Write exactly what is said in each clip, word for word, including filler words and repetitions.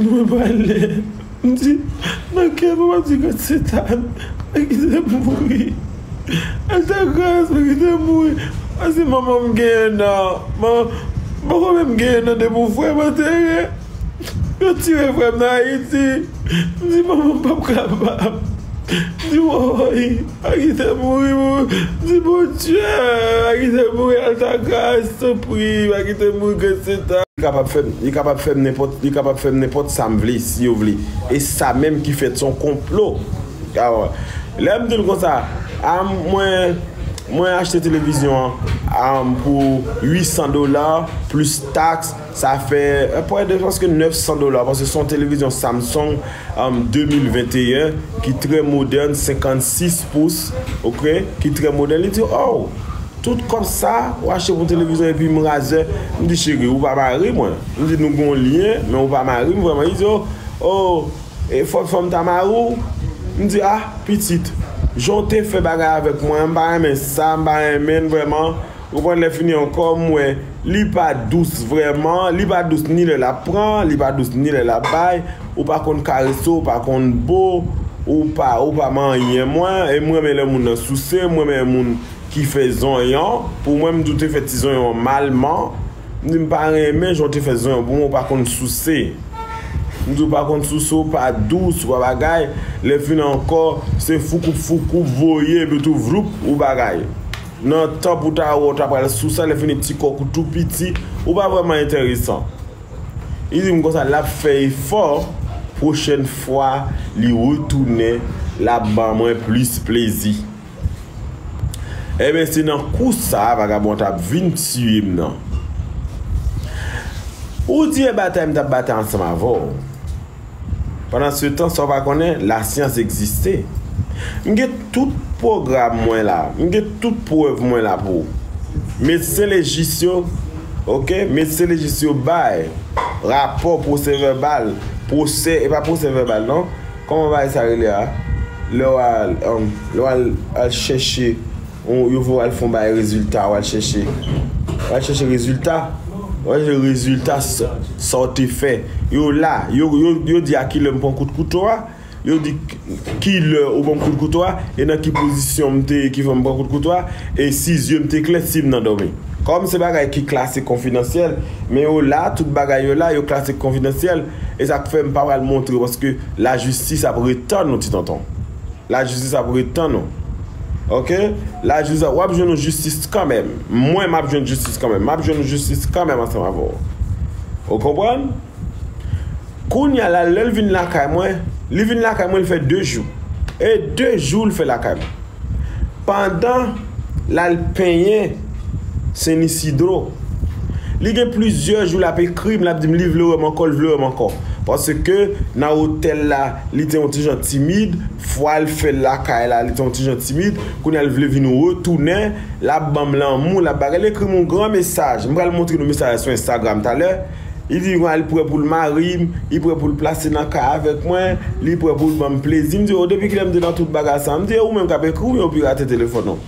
Mwen pale. M di, nan kè m, m ap di, "Gad Setan, mwen kite mouri. Altagras, mwen kite mouri." Paske manman m genyen nan, man, m poko menm genyen nan depi yon frè m antere. Yo tire frè m nan Ayiti. M di, "Manman, m p ap kapab." M di, "Woy, pa kite m mouri, mon." M di, "Bondye, pa kite m mouri, Altagras, tanpri, pa kite m mouri, Gad Setan." Li kapab fè m, li kapab fè m nenpòt, li kapab fè m nenpòt sa m vle, si yo vle. E sa menm ki fèt, se yon konplo. Lè m di l konsa, a, mwen, mwen achte televizyon an, a, pou uit san dola, plis taks, sa fè, e, prè de prèske nèf san dola, paske se yon televizyon Samsung, um, de mil venteyen, ki trè modèn, senkannsis pous, oke, ki trè modèn. Li di, "Oh, tout kòb sa, ou achte pou televizyon epi m razè." M di, "Cheri, ou pa mari mwen." M di, "Nou gen yon lyen, men ou pa mari m vrèman." Li di, "Oh, oh, e fò, fò m ta mari w." M di, "Ah, pitit, jan w te fè bagay avèk mwen, m pa renmen sa, m pa renmen l vrèman." Ou konprann, lè fini ankò, m wè li pa dous vrèman, li pa dous ni lè l ap pran, li pa dous ni lè l ap bay, ou pa konn karese, ou pa konn bo, ou pa, ou pa manyen mwen, e m renmen lè moun nan souse, m renmen moun ki fè zonyon pou mwen, m di w te fè ti zonyon malman, m di m pa renmen jan w te fè zonyon pou mwen, ou pa konn souse. M di w pa konn souse, ou pa dous, ou pa bagay, lè fini ankò, se foukoup foukoup, voye, epi tou vloup, ou bagay. Nan tan pou ta wè w ta pral sou sa, lè fini ti kòk ou tou piti, ou pa vrèman enteresan. Li di m konsa, l ap fè efò, pwochèn fwa li retounen, l ap ban mwen plis plezi. Ebyen, se nan kou sa a, vagabon t ap vin tiye m nan. Ou di e batay m t ap batay ansanm avè w. Pandan se tan, sa w pa konnen, lasyans egziste. M gen tout pwogram mwen la, m gen tout prèv mwen la pou ou. Medsen lejis yo, oke, medsen lejis yo bay rapò pwosè vèbal, pwosè, e pa pwosè vèbal non, kòman bagay sa rele a? Lè w al, um, lè w al, al chèche, ou, yo voye w al fè yon bagay rezilta, w al chèche, w al chèche rezilta, w al chèche rezilta sa, sa w te fè. Yo la, yo, yo, yo di a kilè m pran kout kouto a, yo di k-, kilè ou ban m kout kouto a, e nan ki pozisyon m te ye ki fè m pran kout kouto a, e si zye m te klè, si m nan dòmi. Kòm se bagay ki klase konfidansyèl, men yo la, tout bagay yo la, yo klase konfidansyèl, e sa k fè m pa pral montre w, paske lajistis ap ret tann ou, ti tonton. Lajistis ap ret tann ou. Oke? Lajistis ap, w ap jwenn yon jistis kanmenm. Mwen, m ap jwenn jistis kanmenm. M ap jwenn yon jistis kanmenm ansanm avè w. Ou konprann? Kounye a la, lè l vin lakay mwen, li vin lakay mwen, li fè de jou. E de jou l fè lakay mwen. Pandan l al penyen Sen Isidro, li gen plizyè jou l ap ekri m, l ap di m li vle wè m ankò, li vle wè m ankò. Paske nan otèl la, li te yon ti jan timid, fwa l fè l lakay la, li te yon ti jan timid, kounye a l vle vin retounen, l ap ban m lanmou, l ap bagay, l ekri m yon gran mesaj. M pral montre nou mesaj la sou Instagram talè. Li di, li prè pou l mari m, li prè pou l plase nan kay avèk mwen, li prè pou l ban m plezi. M di, "O, depi kilè m te nan tout bagay sa?" M di, "E ou menm k ap ekri, oubyen ou pirate telefòn ou?"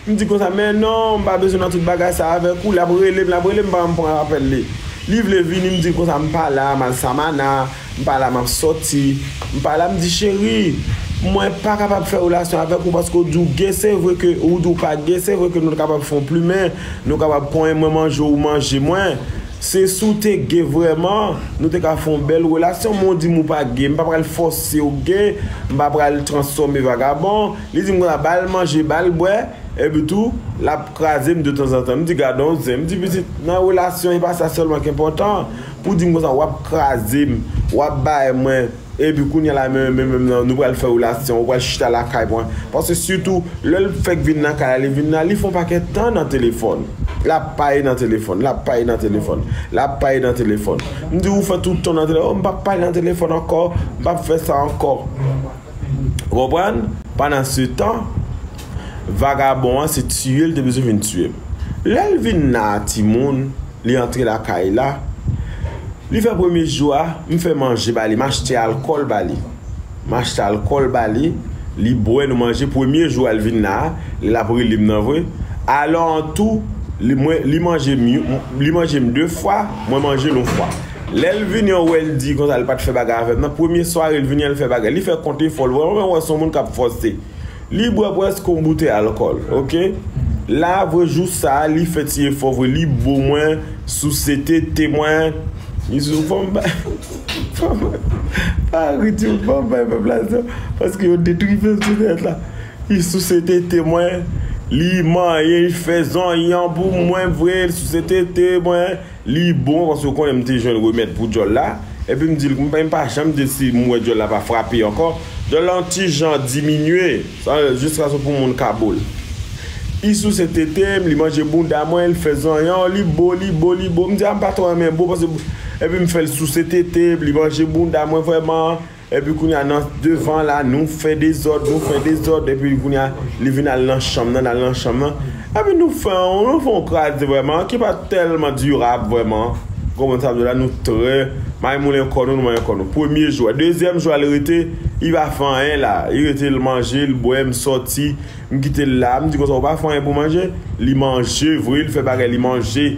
M di konsa, "Men non, m pa bezwen nan tout bagay sa avèk ou." L ap rele m, l ap rele m, m pa janm pran apèl li. Li vle vini, m di konsa, "M pa la, m al Samana, m pa la, m ap sòti, m pa la." M di, "Cheri, mwen pa kapab fè relasyon avèk ou paske ou di w gay, se vre ke ou di w pa gay, se vre ke nou kapab fè yon plimen, nou kapab konyen, mwen manje w, ou manje mwen." Se si w te gay vrèman, nou te ka fè yon bèl relasyon, men w di m ou pa gay. M pa pral fòse w gay, m pa pral transfòme vagabon. Li di m konsa, ba l manje, ba l bwè, epi tou, l ap kraze m detanzantan. M di, "Gad on zen." M di, "Pitit, nan relasyon, e pa sa sèlman ki enpòtan." Pou w di m konsa, w ap kraze m, w ap bay mwen, epi kounye a la, men, men, men, men, nou pral fè relasyon, ou pral chita lakay mwen. Paske sitou, lè l fèk vin nan kay la, li vin la, li fè yon pakèt tan nan telefòn. L ap pale nan telefòn, l ap pale nan telefòn, l ap pale nan telefòn. M di, "Ou fè tout tan nan telefòn?" "O, m p ap pale nan telefòn ankò, m p ap fè sa ankò." Ou konprann? Pandan se tan, vagabon an, se tiye l te bezwen vin tiye m. Lè l vin la, timoun, li antre lakay la, li fè premye jou a, m fè manje ba li, m achte alkòl ba li. M achte alkòl ba li, li bwè, nou manje. Premye jou a l vin la a, l ap rele m nan vre. Alò an tou, li, mwen, li manje m, li manje m de fwa, mwen manje l yon fwa. Lè l vini, an wè l di konsa, l pa t fè bagay avè m. Nan premye sware l vini an, l fè bagay. Li fè kont efò l, vrèman, mwen wè se yon moun k ap fòse. Li bwè prèske yon boutèy alkòl, oke? La, vre jou sa, li fè ti efò vre, li bo mwen, souse tete mwen. Li sou fò m ba, fò m pa ri, ti fò m bay pèp la sa, paske yo detwi fè m sou tèt la. Li souse tete mwen, li manyen, li fè zonyan pou mwen vre, li souse tete mwen. Li bon, paske w konnen m te jwenn remèd pou djòl la. Epi m di l, m pa, m pa janm di l si m wè djòl la pa frape ankò. Djòl la yon ti jan diminye, sa, jiskaske pou moun ka bo l. Li souse tete m, li manje bounda mwen, li fè zonyan, li bo, li bo, li bo. M di, a, m pa twò renmen bo, paske, epi m fè l souse tete m, li manje bounda mwen vrèman. Epi kounye a nan devan la, nou fè dezòd, nou fè dezòd. Epi kounye a, li vin al nan chanm nan, al nan chanm nan. Epi nou fè yon, nou fè yon kraze vrèman, ki pa tèlman dirab vrèman. Konprann sa m di w la, nou trè, mari moulen kò nou, nou manyen kò nou. Premye jou a, dezyèm jou a, li rete, li pa fè anyen la. Li rete, l manje, l bwè, m sòti, m kite l la. M di konsa, ou pa fè anyen pou manje? Li manje vre, li fè bagay, li manje.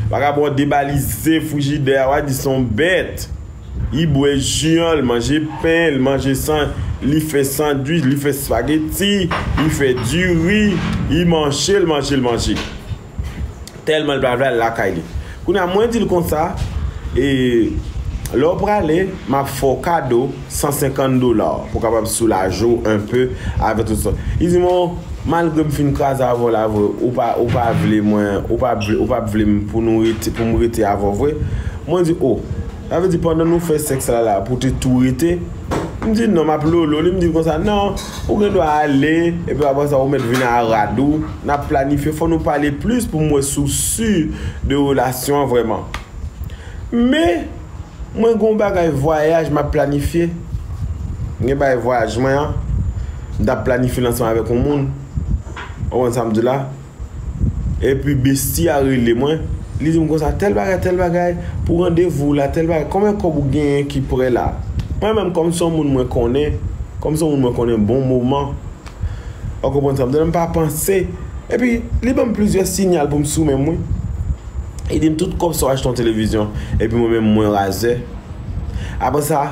Vagabon debalize frijidè a, w a di se yon bèt. Li bwè ji an, li manje pen, li manje san, li fè sandwich, li fè spageti, li fè diri, li manje, li manje, li manje. Tèlman li pa vle al lakay li. Kounye a, mwen di l konsa, e lè w prale, m ap fè w kado san senkant dola pou w kapab soulaje w enpe avè tout sa. Li di m, o, malgre m fin kraze avè w la vre, ou pa, ou pa vle mwen, ou pa vle, ou pa vle m pou nou rete, pou m rete avè w vre? Mwen di, o, sa vle di pandan nou fè sèks la la, pou te tou rete? M di, non, m ap lolo li. M di l konsa, non, ou gen dwa ale, epi apre sa, ou mèt vin a rad ou. N ap planifye, fò nou pale plis pou m wè si w si de relasyon an vrèman. Men, mwen gen yon bagay vwayaj m ap planifye. M gen bagay vwayaj mwen an, m t ap planifye l ansanm avèk yon moun. Ou konprann sa m di w la? Epi besti a rele mwen. Li di m konsa, tèl bagay, tèl bagay, pou randevou la, tèl bagay. Konbyen kòb ou genyen ki prè la? Mwen menm, kòm se yon moun mwen konnen, kòm se yon moun mwen konnen bon moman, ou konprann sa m di w la, m pa panse. Epi, li ban m plizyè sinyal pou m sou men m, wi. Li di m tout kòb sa w achte yon televizyon. Epi mwen menm, mwen razè. Apre sa,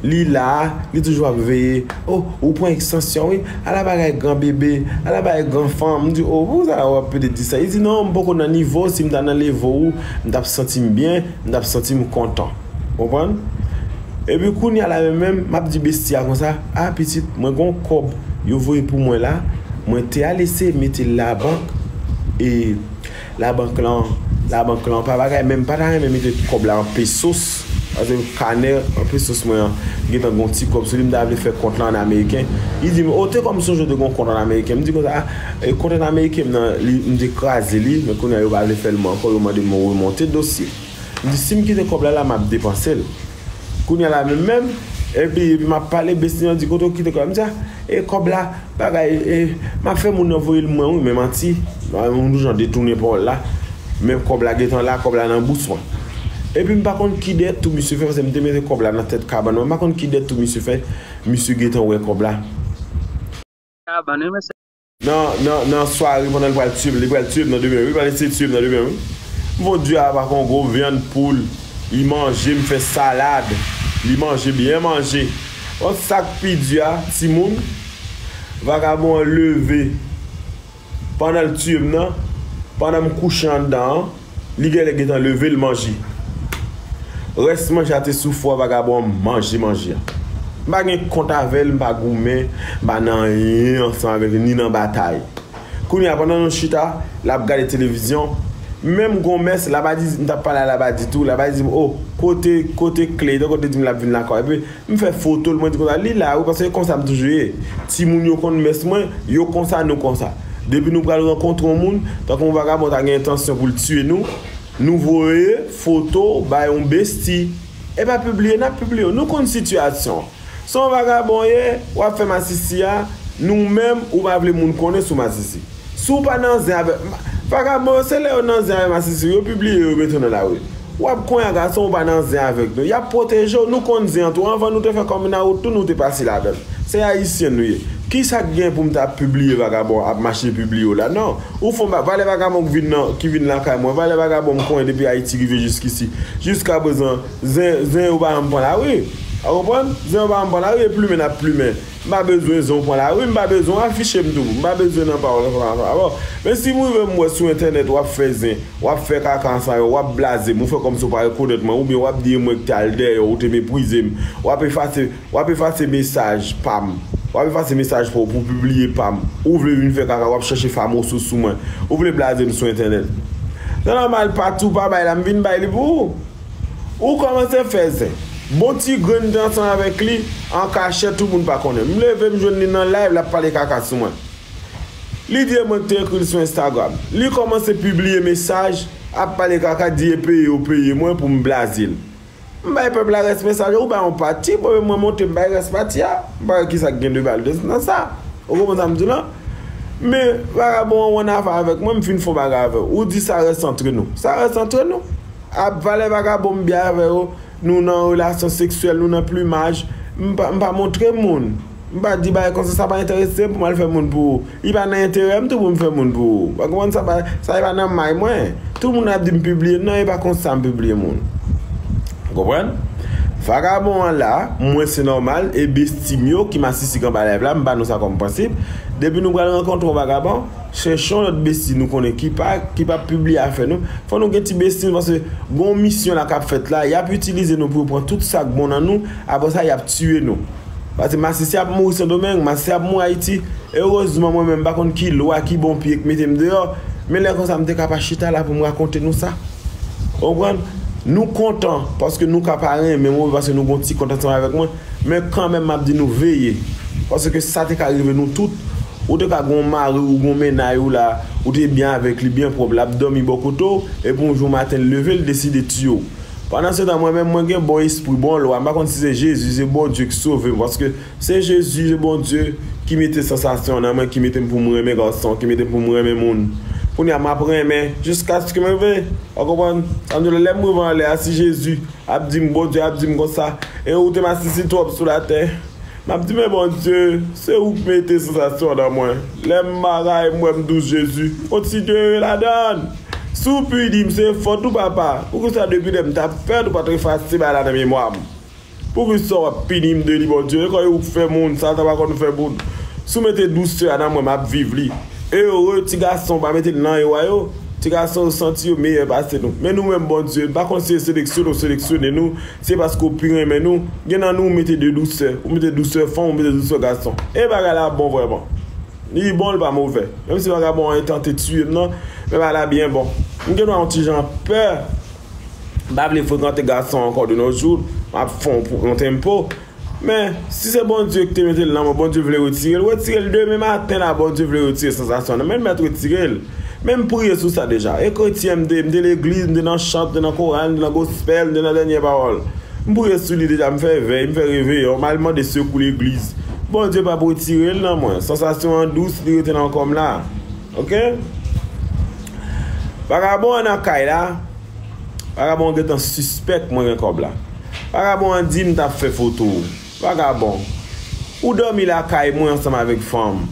li la, li toujou ap veye. O, ou pran ekstansyon, wi. Ala bagay gran bebe, ala bagay gran fanm. M di, o, poukisa w ap pede di sa? Li di, non, m poko nan nivo w. Si m ta nan nivo w, m t ap santi m byen, m t ap santi m kontan. Konprann? Epi kounye a la menm, menm, m ap di besti a konsa, a, pitit, mwen gen yon kòb yo voye pou mwen la, mwen te al eseye mete l labank, e labank lan, labank lan pa bagay, men m pa ta renmen mete kòb la an pesos, paske kanè an pesos mwen an gentan gen yon ti kòb sou li, m ta vle fè kont lan an ameriken. Li di m, o, te kòm sonje w te gen yon kont an ameriken. M di konsa, a, e kont an ameriken m nan, li, m te kraze li, men kounye a yo pa vle fè l mwen ankò, yo mande m remonte dosye. M di, si m kite kòb la la, m ap depanse l. Kounye a la menm menm, epi, epi m ap pale, besti an di, kote w kite kòb la? M di, a, e kòb la, bagay, e, m ap fè moun nan voye l mwen, wi, men manti. Yon jan detounen pawòl la. Men kòb la gentan la, kòb la nan bous mwen. Epi m pa konn ki dètou misye fè, paske m te mete kòb la nan tèt kabann mwen. M pa konn ki dètou misye fè, misye gentan wè kòb la. Kabann, wi, mesye. Nan, nan, nan sware pandan l pral tiye m, li pral tiye m nan demen, wi, pral eseye tiye m nan demen, wi. M fè yon diri a pa kongo, vyann poul, li manje, m fè salad, li manje, byen manje. Bon, sa k pi di a, timoun, vagabon an leve, pandan l tiye m nan, pandan m kouche anndan an, li genlè gentan leve l manje. Rès manje a te sou fò a, vagabon an manje manje a. M pa gen kont avè l, m pa goumen, m pa nan anyen ansanm avèk li, ni nan batay. Kounye a, pandan nou chita, l ap gade televizyon, menm gon mès, Labadi, m t ap pale a Labadi tou, Labadi di m, o, kote, kote Clay, tankou te di m l ap vin lakay, epi m fè foto l, mwen di konsa, li la wi, paske konsa m toujou ye. Timoun yo konn mès mwen, yo konsa, nou konsa. Depi nou pral rankontre yon moun, tankou yon vagabon ta gen entansyon pou l tiye nou, nou voye foto bay yon besti. E pa pibliye, n ap pibliye w. Nou konn sitiyasyon. Se yon vagabon w ye, w ap fè masisi a, nou menm, ou pa vle moun konnen si w masisi. Si w pa nan zen avèk, vagabon yo, se lè yo nan zen avèk masisi, yo pibliye yo, mete w nan lari. W ap konn a gason, ou pa nan zen avèk nou. Y ap pwoteje w, nou konn zen an tou. Anvan nou te fè kòm nan wout tou, nou te pase ladan l. Se ayisyen nou ye. Kisa k gen pou m ta pibliye vagabon ap mache pibliye w la? Non. Ou fè yon ba-, valè vagabon k vin nan, ki vin lakay mwen, valè vagabon m konnen depi Ayiti rive jiskisi. Jiskaprezan, zen, zen yo pa janm pran lari. Ou konprann? Zen yo pa janm pran lari, e plimen n ap plimen. M pa bezwen zen w pran lari, m pa bezwen w afiche m tou. M pa bezwen nan pawòl ansanm avè w. Men si m rive m wè sou entènèt w ap fè zen, w ap fè kaka ansanm avè w, w ap blaze m, ou fè kòmsi w pa rekonèt mwen, oubyen w ap di e mwen ki te al dèyè w, ou te meprize m, w ap efase W ap efase mesaj pa m. W ap efase mesaj pa w pou w pibliye pa m. Ou vle vin fè kaka, w ap chèche famoso sou mwen. Ou vle blaze m sou entènèt. Nan nòmal, pati w pa bay la, m vin bay li pou ou. Ou kòmanse fè zen. Bon ti grenn te ansanm avèk li, an kachèt, tout moun pa konnen. M leve, m jwenn li nan live, l ap pale kaka sou mwen. Li di e mwen ki te ekri l sou Instagram. Li kòmanse pibliye mesaj, ap pale kaka, di e peye yo peye mwen pou m blaze l. M bay pèp la rès mesaj, ou bay yon pati, bon, mwen monte, m bay rès pati a. M pa wè kisa k gen de mal de, nan sa. Ou konprann sa m di w lan? Men, vagabon an, w annafè avèk mwen, m fin fè yon bagay avè w. Ou di sa rès antre nou. Sa rès antre nou. A valè vagabon m byen avè w, nou nan relasyon seksyèl, nou nan plimaj. M pa, m pa montre moun. M pa di bagay konsa, sa pa enterese m pou m al fè moun pou ou. Li pa nan enterè m tou pou m fè moun pou ou. Ou konprann sa pa, sa pa nan may mwen. Tout moun ap di m pibliye, non, e pa konsa m pibliye moun. Ou konprann? Vagabon an la, mwen se nòmal, e besti m yo ki masisi k anba live la, m ba nou sa kòm prensip. Depi nou pral rankontre yon vagabon, chèche yon lòt besti nou konnen ki pa, ki pa pibliye afè nou. Fò nou gen ti besti nou, paske gon misyon la k ap fèt la, y ap itilize nou pou yo pran tout sa k bon nan nou, apre sa y ap tiye nou. Paske masisi ap mouri Sendomeng, masisi ap mouri Ayiti. Erezman, mwen menm, m pa konn ki lwa, ki bon pye k mete m deyò. Men lè konsa, m te ka pa chita la pou m rakonte nou sa. Ou konprann? Nou kontan, paske nou ka pa renmen mwen, paske nou gon ti kont ansanm avèk mwen. Men kanmenm, m ap di nou veye. Paske sa te ka rive nou tout. Ou te ka gon mari ou, gon mennaj ou la, ou te byen avèk li, byen pwòp, l ap dòmi bò kote w, epi yon jou maten, l leve, l deside tiye w. Pandan se tan, mwen menm, mwen gen bon espri, bon lwa. M pa konn si se Jezi, se Bondye ki sove m, paske se Jezi, se Bondye ki mete sansasyon nan mwen, ki mete m pou m renmen gason, ki mete m pou m renmen moun. Kounye a, m ap renmen jiskaske m rive. Ou konprann? Sa m di w la, lè m rive anlè a, si Jezi ap di m, Bondye ap di m konsa, e ou te masisi twòp sou latè. M ap di, men Bondye, se ou k mete sansasyon nan mwen. Lè m bagay, m wè m dous Jezi. Kontinye ladann. Si w pini m, se fòt ou, papa. Poukisa depi lè m t ap fèt, ou pa t efase bagay la nan memwa m? Poukisa w ap pini m de li, Bondye? E kòm ou k fè moun, sa ta pa konn fè moun. Si w mete dousè a nan mwen, m ap viv li. Ere ti gason, pa mete l nan ere a yo. Ti gason yo santi yo meyè pase nou. Men nou menm, Bondye, m pa konn si se seleksyone w seleksyone nou, se paske w pi renmen nou. Gen nan nou, ou mete de dousè. Ou mete dousè fanm, ou mete dousè gason. E bagay la bon vrèman. Li bon, li pa movè. Menm si vagabon an tante tiye m nan, men bagay la byen bon. M gen dwa yon ti jan pè. M pa vle frekante gason ankò de nos jours. M ap fè yon, yon tempo. Men, si se Bondye ki te mete l nan mwen, Bondye vle retire l, retire l demen maten la, Bondye vle retire sansasyon nan. Men l mèt retire l. Men m priye sou sa deja. E kretyen m te, m te legliz, m te nan chant, m te nan koral, m te nan gospel, m te nan dènye pawòl. M priye sou li deja, m fè vèy, m fè reveyon, m al mande sekou legliz. Bondye p ap retire l nan mwen. Sansasyon an dous, li rete nan kò m la. Oke? Vagabon an nan kay la. Vagabon an gentan sispèk mwen gen kòb la. Vagabon an di m t ap fè foto. Vagabon, ou dòmi lakay mwen ansanm avèk fanm.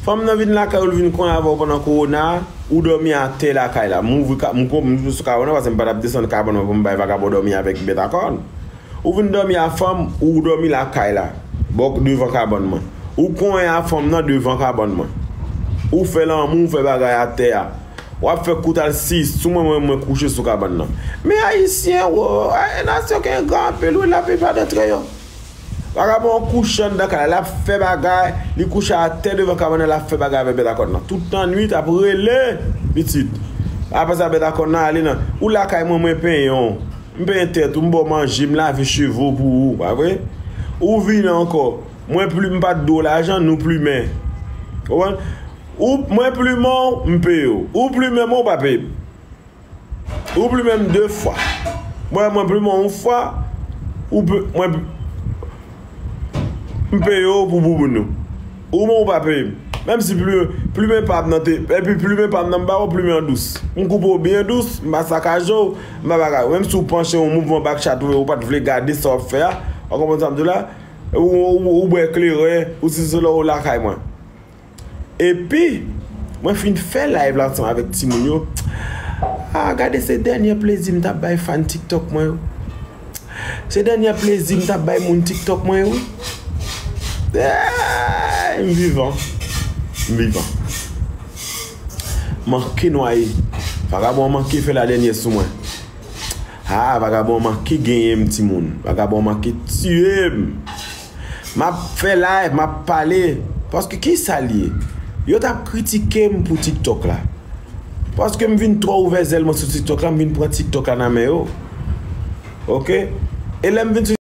Fanm nan vin lakay ou, l vin konn avè w pandan kowona a, ou dòmi atè lakay la. M ouvri ka-, m ko-, m sou kabann nan, paske m pa t ap desann kabann mwen pou m bay vagabon dòmi avèk bèt a kòn. Ou vin dòmi a fanm, ou dòmi lakay la, bò devan kabann mwen. Ou konyen a fanm nan devan kabann mwen. Ou fè lanmou, ou fè bagay atè a. W ap fè kout al sis sou mwen, mwen, mwen kouche sou kabann nan. Men Ayisyen, wo, ay, nasyon ki engra anpil, wi, laplipa dantre yo. Vagabon an kouche anndan kay la, l ap fè bagay, li kouche atè devan kabann nan, l ap fè bagay avèk bèt a kòn nan. Tout lannwit ap rele, pitit. Apre sa, bèt a kòn nan ale nan. Ou lakay mwen, mwen penyen w. M penyen tèt ou, m ba w manje, m lave cheve w pou ou, pa vre? Ou vini ankò. Mwen pli, m pa t dwe w lajan, nou plimen. Ou konprann? Ou, mwen plimen w, m peye w. Ou plimen mwen, ou pa peye m. Ou plimen m de fwa. Mwen, mwen plimen w yon fwa, ou pe-, mwen, m peye w pou bouboun ou. Ou bon, ou pa peye m. Menm si plimen, plimen pa m nan te, epi plimen pa m nan m ba w, plimen an dous. M koupe w byen dous, m pa sakaje w, m pa bagay. Menm si w panche yon mouvman bakchat, ou, ou pa t vle gade sa w ap fè a, w konprann sa m di w la? Ou, ou, ou bwè kleren, ou si se lè ou lakay mwen. Epi, mwen fin fè live la ansanm avèk timoun yo. Ah, gade se dènye plezi m t ap bay fan TikTok mwen yo. Se dènye plezi m t ap bay moun TikTok mwen yo, wi. Eh, m vivan. M vivan. Manke nwaye. Vagabon manke fè la dènye sou mwen. Ah, vagabon manke genyen m, timoun. Vagabon manke tiye m. M ap fè live, m ap pale. Paske ki sa l ye? Yo t ap kritike m pou TikTok la. Paske m vin twò ouvè zèl mwen sou TikTok la, m vin pran TikTok la nan men yo. Oke? E lè m vin sou